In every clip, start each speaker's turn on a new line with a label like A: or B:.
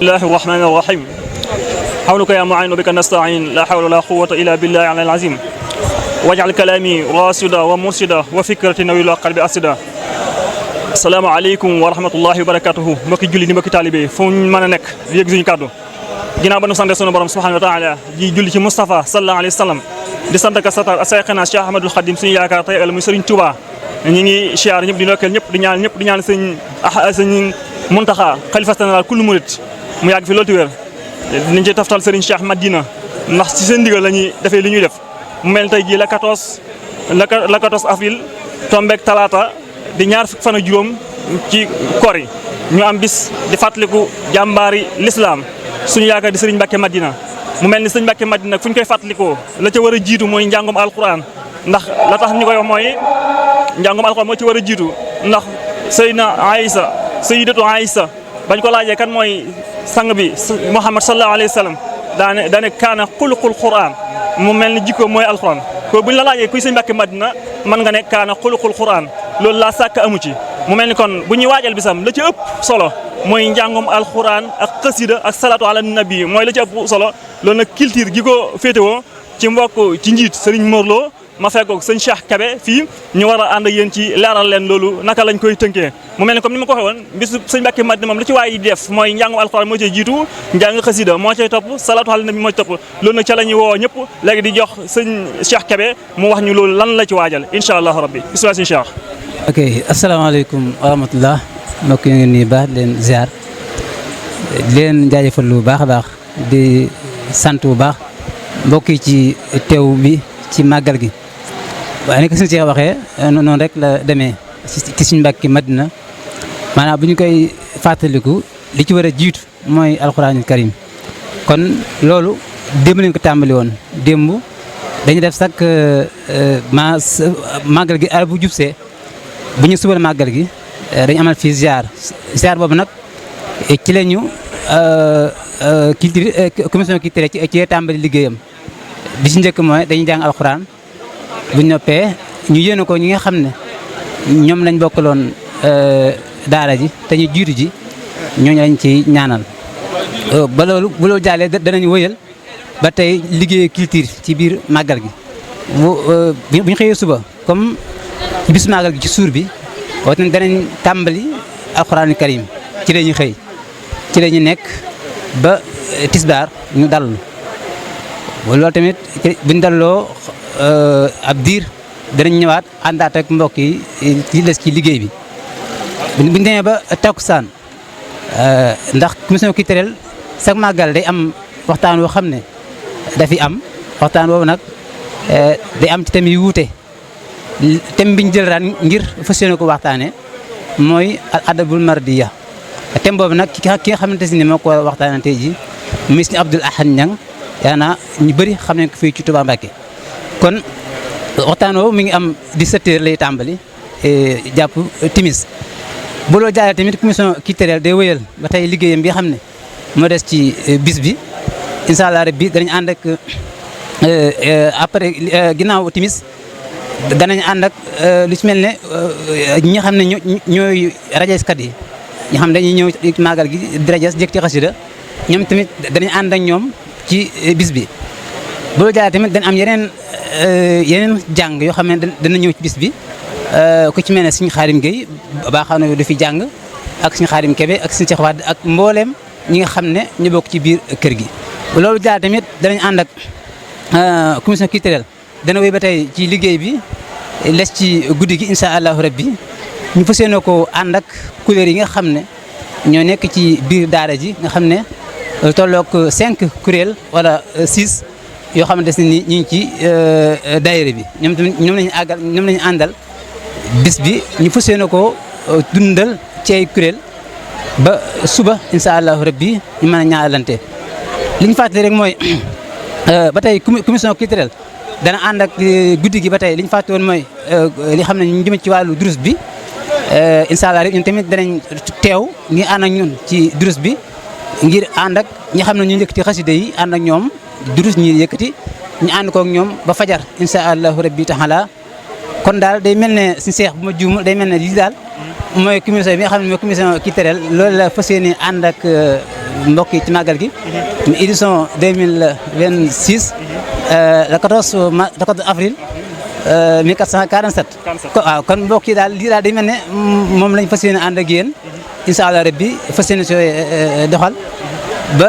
A: الله الرحمن الرحيم حولك يا معين وبك نستعين لا حول ولا قوة إلا بالله العلي العظيم واجعل كلامي راشدا ومرشدا وفكرتي نوير قلبي أرشدا السلام عليكم ورحمة الله وبركاته mbokki julli di mbokki taalibe fu ñu mën a nekk yëg suñu kàddu ginnaaw ba nu sant sunu borom subhanahu wa taala di julli ci Moustapha sallallahu alayhi wa sallam di sant ka satar Seyxna Cheikh Ahmadul Khadim suñu yaakaar tey ëllëg muy Serigne Touba ñi ngi siyaar ñëpp di ndokkeel ñëpp di ñaan sëñ Muntaxa xalifa général kullu murit mu yàgg fi loolu ti wér niñ ci taftal Serigne Cheikh Madina ndax ci seen ndigal la ñuy defee li ñuy def mu mel tey jii la 14 avril tombeek talaata di ñaar fukki fan ak juróom ci koor yi ñu am bis di fàttaliku jàmbaari l'islam suñu yaakaar di Serigne Mbacke Madina mu mel ni Serigne Mbacke Madina fu ñu koy fàttalikoo la ca war a jiitu mooy njàngum alquran ndax la tax ñu koy wax mooy njàngum alquran moo ci war a jiitu ndax Sayyidatu Aïsa bañ ko laajee kan mooy sang bi Muhammad sallallahu alayhi wa sallam daane kaana xuluqul quran mu mel ni jikko mooy alquran ko buñ la laajee kuy Serigne Mbacke Madina mën nga ne kaana xuluqul quran loolu laa sàkk amu ci mu mel ni kon bu ñuy waajal bisam la ci ëpp solo mooy njàngum alquran ak xasida ak salatu ala nabi mooy la ci ëpp solo loolu nag culture gi ko féetewoo ci mbokk ci njiit Serigne Morlo ma fekkoog sëñ Cheikh Kabe fii ñu war a ànd ak yéen ci leeral leen loolu naka lañ koy tënkee mu mel ni comme ni ma ko waxee woon bisu sëñ Mbacke Madina moom lu ci waay def mooy njàngum alxuraan moo cay jiitu njàng xasida moo cay topp salatu ala nabi moo ci topp loolu nag ca la ñuy woo ñëpp léegi di jox sëñ Cheikh Kabe mu wax ñu loolu lan la ci waajal incha allahu rabbi bismillah sëñ Cheikh.
B: ok asalaamaaleykum wa rahmatullah mbokk yi ngeen nii baax di leen ziar di leen jaajëfal lu baax a baax di sant bu baax mbokk yi ci teew bi ci màggal gi. waaye ni ko suñu Cheikh waxee noonu rek la demee ci suñu Mbàkke Madina maanaam bu ñu koy fàttaliku li ci war a jiitu mooy alxuraanul karim kon loolu démb lañ ko tàmbali woon démb dañu def sax màggal gi bu jubsee bu ñu subal màggal gi dañu amal fii ziar boobu nag ci la ñu commission culturelle ci tàmbali liggéeyam bi ci njëkk mooy dañuy jàng alxuraan bu ñu noppee ñu yéene ko ñi nga xam ne ñoom lañ bokkaloon daara ji te ñu jiitu ji ñooñu lañ ci ñaanal ba loolu bu loolu jàllee danañu wëyal ba tey liggéey culture ci biir màggal gi bu ñu xëyee suba comme ci bisu màggal gi ci suur bi waxtu ne danañ tàmbali alxuraanu karim ci la ñu xëy ci la ñu nekk ba tisbaar ñu dallu loolu tamit buñ dalloo ab diir danañ ñëwaat àndaat ak mbokk yi ci des ci liggéey bi buñ demee ba takkusaan ndax commission culturelle sax màggal day am waxtaan woo xam ne dafi am waxtaan boobu nag day am ci thème yu wuute thème bi ñu jël ran ngir fas yéene ko waxtaane mooy adabul mardiya thème boobu nag ki nga xamante si ne moo ko waxtaane tey ji monsieur Abdoul Ahad Niang yaa naa ñu bëri xam nañ ko fii ci Touba Mbacké kon waxtaan woowu mi ngi am 17h lay tàmbali jàpp timis bu loolu jaaree tamit commission culturelle day wëyal ba tey liggéeyam bi xam ne moo des ci bis bi incha allah rabbi danañ ànd ak après ginnaaw timis danañ ànd ak lu ci mel ne ñi nga xam ne ñooy rajeskat yi ñi xam ne dañuy ñëw ci màggal gi di rajes jëkk ci xasida ñoom tamit danañ ànd ak ñoom ci bis bi bu loolu jaaree tamit dañ am yeneen jàng yoo xam ne dana ñëw ci bis bi ku ci mel ne Sëñ Xaadim Gueye baaxaw na du fi jàng ak Sëñ Xaadim Kebe ak Sëñ Cheikh Wade ak mbooleem ñi nga xam ne ñu bokk ci biir kër gi loolu jaar tamit danañ ànd ak commission culturelle dana wéy ba tey ci liggéey bi les ci guddi gi incha allahu rabbi ñu fas yéene ko ànd ak kuréel yi nga xam ne ñoo nekk ci biir daara ji nga xam ne tolloog 5 kuréel wala 6 yoo xamante ne ni ñu ngi ci daayira bi ñoom lañu àndal bis bi ñu fas yéene ko dundal ci ay kuréel ba suba incha allahu rabbi ñu mën a ñaanalante li ñu fàttali rek mooy ba tey commission culturelle dana ànd ak guddi gi ba tey li ñu fàtte woon mooy li xam ne ñu jëm ci wàllu durus bi incha allah rek ñun tamit danañ teew ngi ànd ak ñun ci durus bi ngir ànd ak ñi xam ne ñu yëkkati xasida yi ànd ak ñoom durus ñi yëkkati ñu ànd kook ñoom ba fajar incha allahu rabbi taala kon daal day mel ne si seex bu ma juum day mel ne lii daal mooy commission bi nga xam ne mooy commission culturelle loolu la fas yéene ànd ak mbokk yi ci màggal gi édition 2026 le 14 avril 1447 waaw kon mbokk yi daal lii daal day mel ne moom lañ fas yéene ànd ak yéen incha allah rabbi fas yéene sooy doxal ba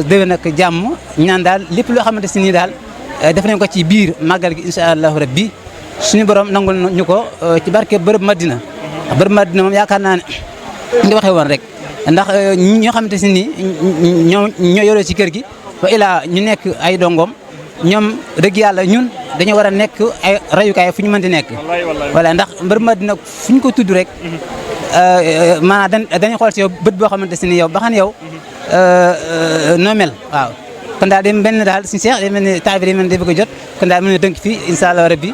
B: déwén nag jàmm ñaan daal lépp loo xamante si nii daal def nañ ko ci biir màggal gi incha allahu rabbi suñu borom nangul ñu ko ci barke bërëb Madina bërëb Madina moom yaakaar naa ne nga waxee woon rek ndax ñoo xamante si nii ñoo yoree ci kër gi ba ilaa ñu nekk ay dongoom ñoom dëgg yàlla ñun dañoo war a nekk ay rayukaay fu ñu mënti nekk voilà ndax bërëb Madina fu ñu ko tudd rek maanaam dañuy xool si yow bët boo xamante si ni yow ba xam yow noo mel waaw kon daal day mel ne daal suñu seex day mel ne temps bi day mel ne day bëgg a jot kon daal mën na dënk fii incha allah rabbi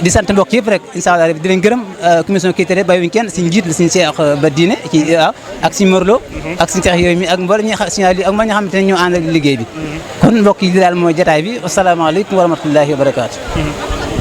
B: di sant mbokk yëpp rek incha allah rabbi di leen gërëm commission culturelle bàyyiwuñ kenn suñu njiit la suñu seex ba diine ci waaw ak suñu morlo ak suñu seex yooyu mi ak mboolem ñi suñu ak mboolem ñi xamante ne ñoo ànd ak liggéey bi kon mbokk yi daal mooy jotaay bi asalaamaaleykum wa rahmatullahi wa barakaatu